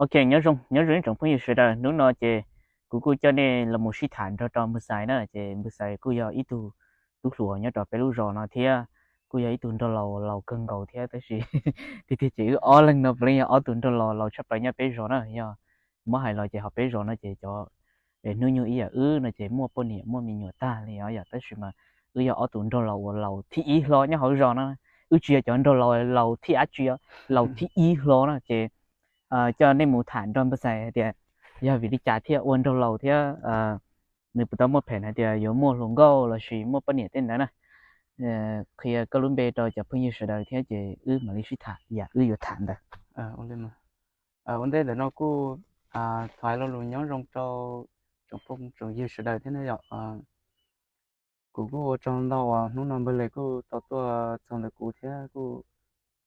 Ok, nyob zoo, nyob zoo ib tsoom phooj ywg sawv daws, hnub no ces kuv kuj coj nej los mus sib tham nrog rau npawg Xais na, ces npawg Xais kuj yog ib tug tub hluas nyob rau peb lub zos no thiab, kuj yog ib tug nraug laus laus kawg nkaus thiab, tab sis tiag tiag ces wb ob leeg no puav leej yog ob tug nraug laus laus tshaj plaws nyob peb zos na, yog muab hais los ces hauv peb zos no ces cov hnub nyoog ib yam wb no ces muaj poj niam muaj me nyuam tag li os yom, tab sis mas wb yog ob tug nraug laus uas laus thib ib hlo nyob hauv zos no, wb tsis yog cov nraug laus laus thib dab tsi, laus thib ib hlo na, ces coj nej mus tham nrog npawg Xais hais tias yog vim li cas thiaj ua nraug laus thiab nws puas tau muaj pheem hais tias yuav muaj hluas nkauj lossis muaj poj niam tej ntawd na. Qhia koj lub npe rau cov phooj ywg sawv daws thiab ces wb mam li sib tham yam wb yuav tham ntawd. Ua ntej ntawm no kuj thov hais lo lus nyob zoo rau tsoom phooj tsoom ywg sawv daws thiab na yom. Kuv kuj ua tsaug ntau uas hnub no npawg Xais kuj tau tuaj txog ntawm kuv thiab kuj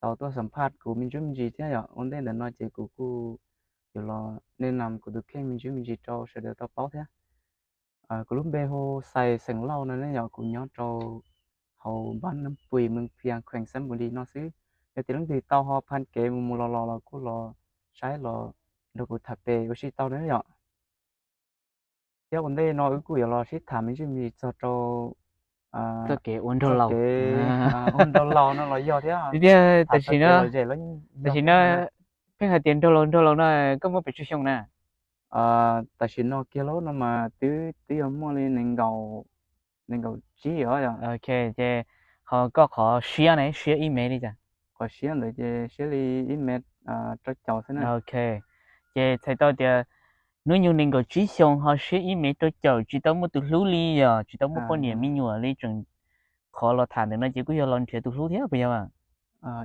tau tuaj xam phaj kuv me ntsis me ntsis thiab yom. Ua ntej ntawm no ces kuv kuj yuav los nej nam kuv tus kheej me ntsis me ntsis rau sawv daws tau paub thiab. Kuv lub npe hu Xais xeem Lauj no ne yom, kuv nyob rau hauv npab Nab Pui, mees Phiaj, kheem Xab Npum Dis no xwb. Yog tias leej twg tau ho phaj kev mus mus los los los kuj los saib los nrog kuv tham pem ua si tau na yom. Thiab ua ntej no wb kuj yuav los sib tham me ntsis me ntsis txog rau txoj kev ua nraug laus, ua nraug laus no los yog thiab. Tiag tiag, tam sim no, tam sim no pheej hais tias nraug laus nraug laus no, koj muaj pes tsawg xyoo na? Tam sim no kiag lauj no mas twb twb yuav muaj li nees nkaum, nees nkaum tsib os yom. Ok, ces ho koj qhov siab ne, siab ib mev li cas? Qhov siab ntawd ces siab li ib mev rau caum xwb na. Ok, ces txhais tau tias hnub nyoog nees nkaum tsib xyoo ho siab ib mev rau caum, tsis tau muaj tus hlub li, yog tsis tau muaj poj niam me nyuam li, tseem, qhov los tham ntawm no ces kuj yog los nrhiav tus hlub thiab puas yog?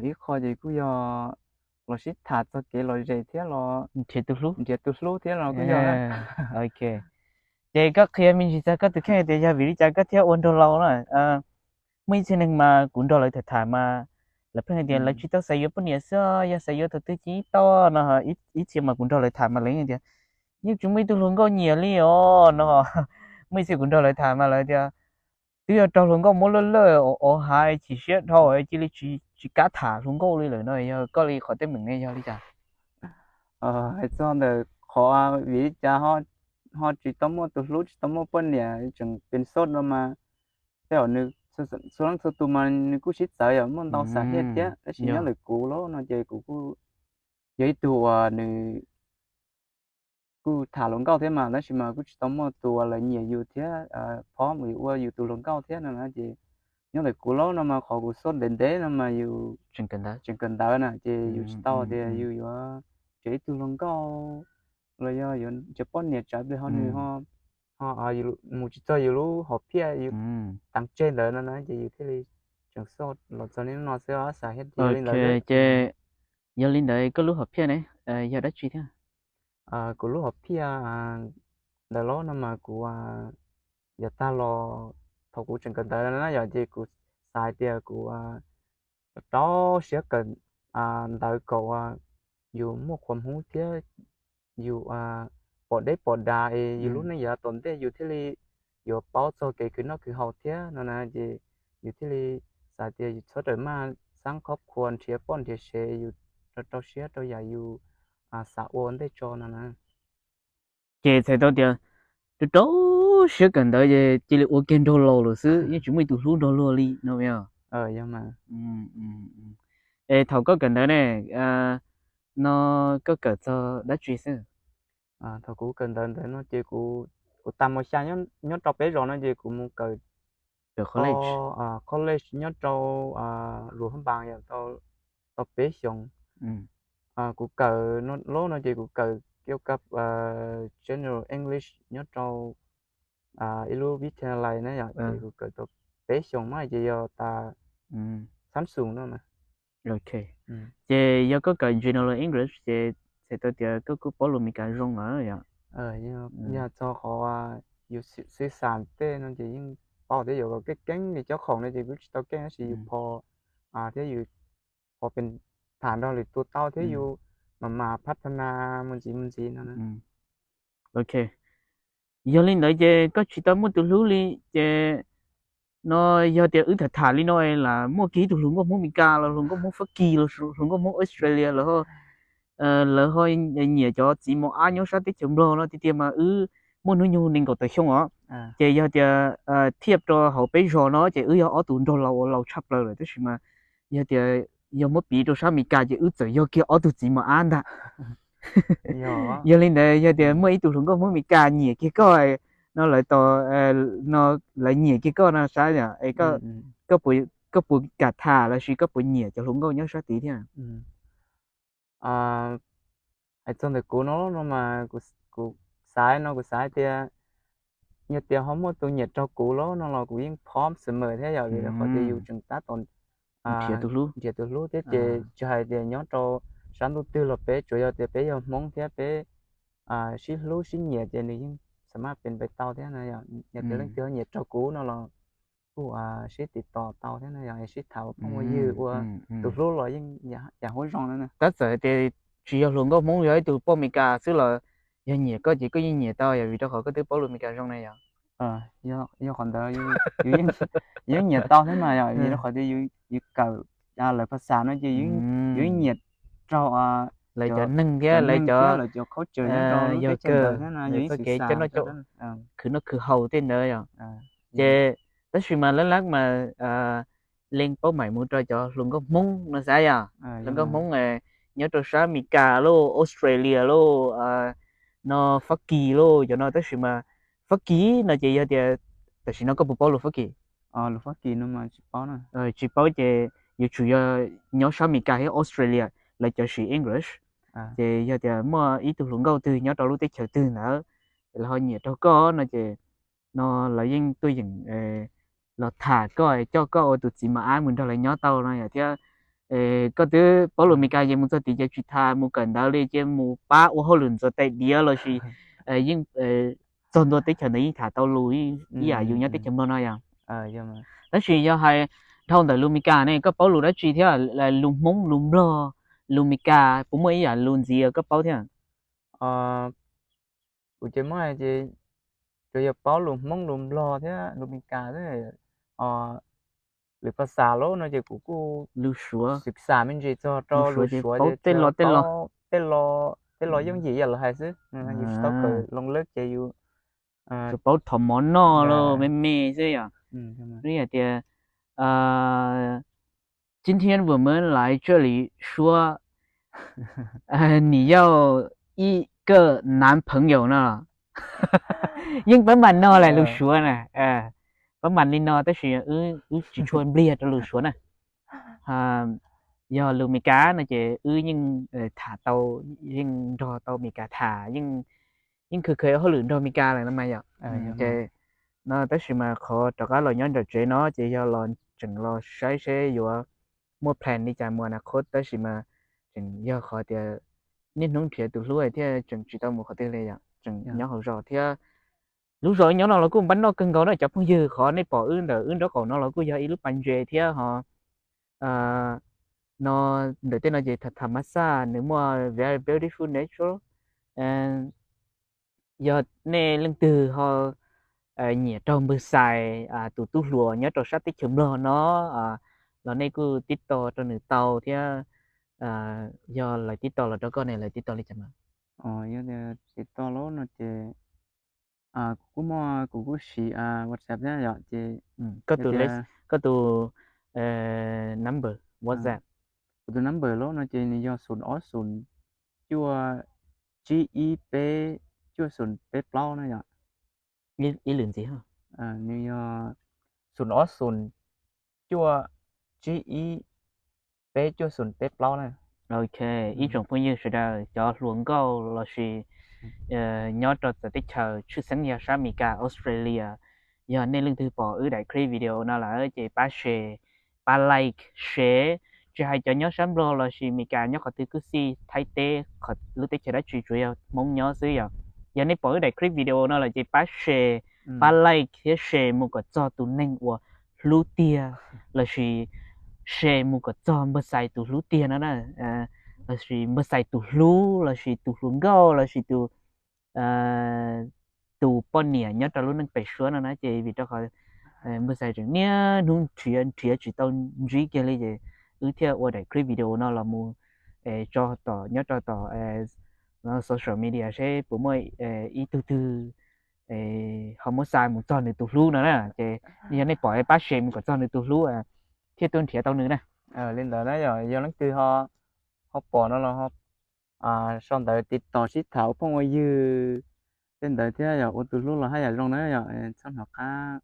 Ib qho ces kuj yog los sib tham txog kev lom zem thiab los nrhiav tus hlub, nrhiav tus hlub thiab los kuj yog. Ok, ces koj qhia me ntsis txog koj tus kheej tias yog vim li cas koj thiaj ua nraug laus na? Muaj ib txhia neeg mas kuv nrog lawv tham tham mas lawv pheej hais tias lawv tsis tau xav yuav poj niam xwb, yog xav yuav thaum twg ces tau no. Ib txhia mas kuv nrog lawv tham mas lawv tias yeej tsis muaj ib tug hluas nkauj nyiam li os no. Muaj ib txhia kuv nrog lawv tham mas lawv tias twb yog raug hluas nkauj muab lawj lawj ov hav chim siab dhau cia li tsis kam tham hluas nkauj li lawm no. Yog koj li qhov teeb meem ne yog li cas? Hais txog ntawm qhov vim li cas ho tsis tau muaj tus hlub tsis tau muaj poj niam tseem pes soj no mas tej zaum nws txhua leej txhua tus mas nws kuj sib txawv yom, muaj ntau xav hiaj thiab, tab sis nyob ntawm kuv lauj no ces kuv kuj yog ib tug uas nws kuj tham hluas nkauj thiab mas tab sis mas kuj tsis tau muaj tus uas lawv nyiam yus thiab phob mus yuav ua yus tus hluas nkauj thiab no na. Ces nyob ntawm kuv lauj no mas qhov kuv xoj ntev ntev no mas yus tseem kawm ntawv na ces yus tsis tau tias yus yuav nrhiav ib tug hluas nkauj los yog yuav nrhiav poj niam tsam plig ho nws ho mus tsis txog yus lub hom phiaj yus tav tseg ntawd no na ces yus thiaj li tseem xoj los txog niaj hnub no xwb xav hiaj li ntawd. Ces yog li ntawd koj lub hom phiaj ne yog dab tsi thiab? Kuv lub hom phiaj ntawm lauj no mas kuv yav tag los thaum kuv tseem kawm ntawv na yom ces kuv xav hais tias kuv rau siab kawm ntawv kom uas yus muaj qhuas hmub thiab yus pom deb pom dav es yus lub neej yav tom ntej yus thiaj li yuav paub txog kev khwv noj khwv haus thiab no na ces yus thiaj li xav tias yus txhob rawm maj xab khob khua nrhiav poj nrhiav sev, yus rau rau siab rau yam yus xav ua ua ntej tso no na. Ces txhais tau tias rau rau siab kawm ntawv ces cia li ua kiag nraug laus lawm xwb, yeej tsis muaj ib tug hlub nrog luag li no yog? Es thaum koj kawm ntawv ne, no koj kawm txog dab tsi xwb? Thaum kuv kawm ntawv ntawd no ces kuv, kuv tas mos xya nyob rau peb zos no ces kuv mus kawm college nyob rau Luas Hab Npas yom, tau peb xyoos. Kuv kawm lauj no ces kuv kawm kiu ka general English nyob rau ib lub vib thia lais na yom, ces kuv kawm tau peb xyoos mas ces yog tas xab xum no na. Ok, ces yog koj kawm general English ces txhais tau tias koj kuj paub lus Meskas zoo lawm yom? Yog txog qhov yus xwv xam tej no ces yeej paub thiab, yuav kom keej keej li cob khoom no ces kuj tsis tau keej tab sis yus pom thiab yus pom pes tham nrog lwm tus tau thiab yus mam mam phab tha na mus ntxiv mus ntxiv no. Ok, yog li ntawd ces koj tsis tau muaj tus hlub li ces no yog tias wb tham tham li no lam muaj kiag ib tug hluas nkauj Hmoob Meskas los hluas nkauj Hmoob Fab Kis los hluas nkauj Hmoob Australia los lawv ho nyiam cov txiv mos ab nyob sab teb chaws Nplog no tiag tiag mas wb muaj hnub nyoog nees nkaum tawm xyoo os. Ces yog tias thiaj rau hauv peb zos no ces wb yog ob tug nraug laus uas laus tshaj plaws lawm, tab sis mas yog tias yog muab piv rau sab Amelikas ces wb txawm yog kiag ob tug txiv mos ab ntag. Yog li ntawd yog tias muaj ib tug hluas nkauj Hmoob Amelikas nyiam kiag koj no, lawv tos no, lawv nyiam kiag koj no sab, koj puas kam tham lossis koj puas nyiam cov hluas nkauj nyob sab tid thiab? Hais txog ntawm kuv no no mas kuv xav no kuv xav tias yog tias ho muaj tus nyiam raug kuv los no los kuv yeej phom xwm mawm thiab yom, vim rau qhov tias yus tseem tab tom nrhiav tus hlub thiab ces tsis hais tias nyob rau sab ntuj twg los peb tsuas yog tias peb yog Hmoob thiab peb sib hlub sib nyiam ces nws yeej xam maj pes pes tau thiab no. Yog tias leej twg ho nyiam raug kuv no los kuj sib tiv tos tau thiab no, yog sib tham ua phooj ua ywg ua tus hlub los yeej yam huab zoo na. Tab txawm tias tsis yog hluas nkauj Hmoob, yog ib tug poj Amelikas xwb los yog nyiam koj ces koj yeej nyiam tau yom, vim rau qhov koj twb paub lus Amelikas zoo na yom. Yog qhov ntawd yus yeej nyiam tau thiab mas yom, vim rau qhov tias yus kawm lawv phas xas no ces yus yeej nyiam raug lawv cov neeg thiab lawv cov, lawv cov culture nyob rau lub teb chaws ntawd thiab no, yus yeej xav cov noj cov khwv noj khwv haus tej ntawd yom. Ces tab sis mas lab lab mas leej paub maim mus rau cov hluas nkauj Hmoob no xav yom, hluas nkauj Hmoob nyob rau sab Amelikas lauj, Australia lauj, no Fab Kis lauj, cov no tab sis mas Fab Kis no ces yog tias tam sim no koj puas paub lus Fab Kis? Lus Fab Kis no mas tsis paub na. Tsis paub ces yuav tsum yog nyob sab Amelikas thiab Australia lawv cov siv English. Ces yog tias muaj ib tug hluas nkauj twg nyob rau lub teb chaws twg ntawd lawv ho nyiam raug koj no ces no lawv yeej tuaj yeem los tham koj coj koj ua tus txiv mos ab mus nrog lawv nyob tau no yom thiab. Koj twb paub lus Amelikas ces mus txog tid ces tsis tham mus kawm ntawv li ces mus pab ua hauj lwm ntxuav tais diav lossis yeej txog ntua teb chaws ntawd yeej tham tau lus ib yam yus nyob teb chaws Nplog no yom. Tab sis yog hais dhau ntawm lus Amelikas ne koj paub lus dab tsi thiab? Lus Hmoob, lus Nplog, lus Amelikas puas muaj ib yam lus ntxiv koj paub thiab? Kuv ces muaj ces tsuas yog paub lus Hmoob, lus Nplog thiab lus Amelikas xwb. Lwm phas xas lauj no ces kuv kuj lus Suav xwm xam me ntsis txog rau lus Suav ces paub tej lo tej lo, tej lo yooj yim yam lawv hais xwb. Yus tsis tau kawm loo lab ces yus tsuas paub thov mov noj los me me xwb yom. Ib yam tias 今天我们来这里说 你要一个男朋友 no los yeej pab mam no lawm lus Suav na. Pab mam li no tab sis wb tsis tshua npliag rau lus Suav na. Yog lus Amelikas no ces wb yeej tham tau, yeej nrog tau Amelikas tham, yeej khwv khwv hauj lwm nrog Amelikas lawm no mas yom. Ces no tab sis mas qhov rov qab los nyob nram tsev no ces yog los tseem los saib seb yuav muaj plan li cas mus na qhov, tab sis mas tseem yog qhov tias niaj hnub nrhiav tus hlub thiaj tseem tsis tau mus qhov twg li yom, tseem nyob hauv zos thiab. Lub zos wb nyob no los kuj npab noj kawg nkaus na cov phooj ywg, qhov nej pom wb ntawm wb nraub qaum no los kuj yog ib lub pas ntses thiab ho no ntawm tej no ces tham tham mas xaj nws muaj very beautiful nature. Yog nej leej twg ho nyiam raug npawg Xais tus tub hluas nyob rau sab teb chaws Nplog no los nej kuj tib to rau nws tau thiab. Yog lawv tib to los rau koj ne lawv tib to li cas mas? Yog tib to los no ces kuv kuj muaj, kuv kuj siv WhatsApp thiab yom ces koj tus, koj tus number WhatsApp. Kuv tus number los no ces nws yog xoom ob xoom cuaj tsib ib peb cuaj xoom peb plaub na yom. Ib lwm ntxiv, nws yog xoom ob xoom cuaj tsib ib peb cuaj xoom peb plaub na. Ok, ib tsoom phooj ywg sawv daws cov hluas nkauj lossis nyob rau txawv teb chaws tshwj xeeb yog sab Amelikas, Australia, yog nej leej twg pom wb daim clip video no lawm ces pab share, pab like, share, tsis hais cov nyob sab Nplog lossis Amelikas nyob qhov twg kuj xij, Thaib teb, lub teb chaws dab tsi tsuas yog Hmoob nyob xwb yom. Yog nej pom wb daim clip video no lawm ces pab share, pab like thiab share mus kom txog tus neeg uas hlub tiag lossis share mus kom txog npawg Xais tus hlub tiag no na, lossis npawg Xais tus hlub lossis tus hluas nkauj lossis tus tus poj niam nyob rau lub neej pem suab no na ces vim rau qhov npawg Xais tseem niaj hnub nrhiav nrhiav tsis tau ntsib kiag li ces wb thiaj ua daim clip video no los mus tso tom nyob rau tom social media seb puas muaj ib tug twg ho muab xa mus txog nws tus hlub no na. Ces yog nej pom pab share mus kom txog nws tus hlub thiaj tuaj nrhiav tau nws na. Li ntawd na yog, yog leej twg ho pom no los sau ntawv tiv tos sib tham ua phooj ua ywg tej ntawd thiab yog ua tus hlub los haj yam zoo na yog, txhob hnov qab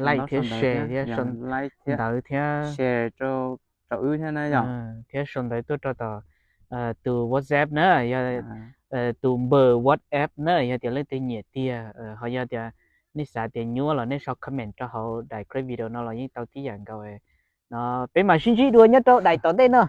like thiab share thiab ntawd thiab share rau wb thiab na yog, thiab sau ntawv tuaj rau tom tus WhatsApp na, yog tus npawb WhatsApp na, yog tias leej twg nyiam tiag, ho yog tias nej xav tias nyuaj los nej sau comment rau hauv daim clip video no los yeej tau tib yam nkaus no. Peb mam sib ntsib dua nyob rau daim tom ntej no.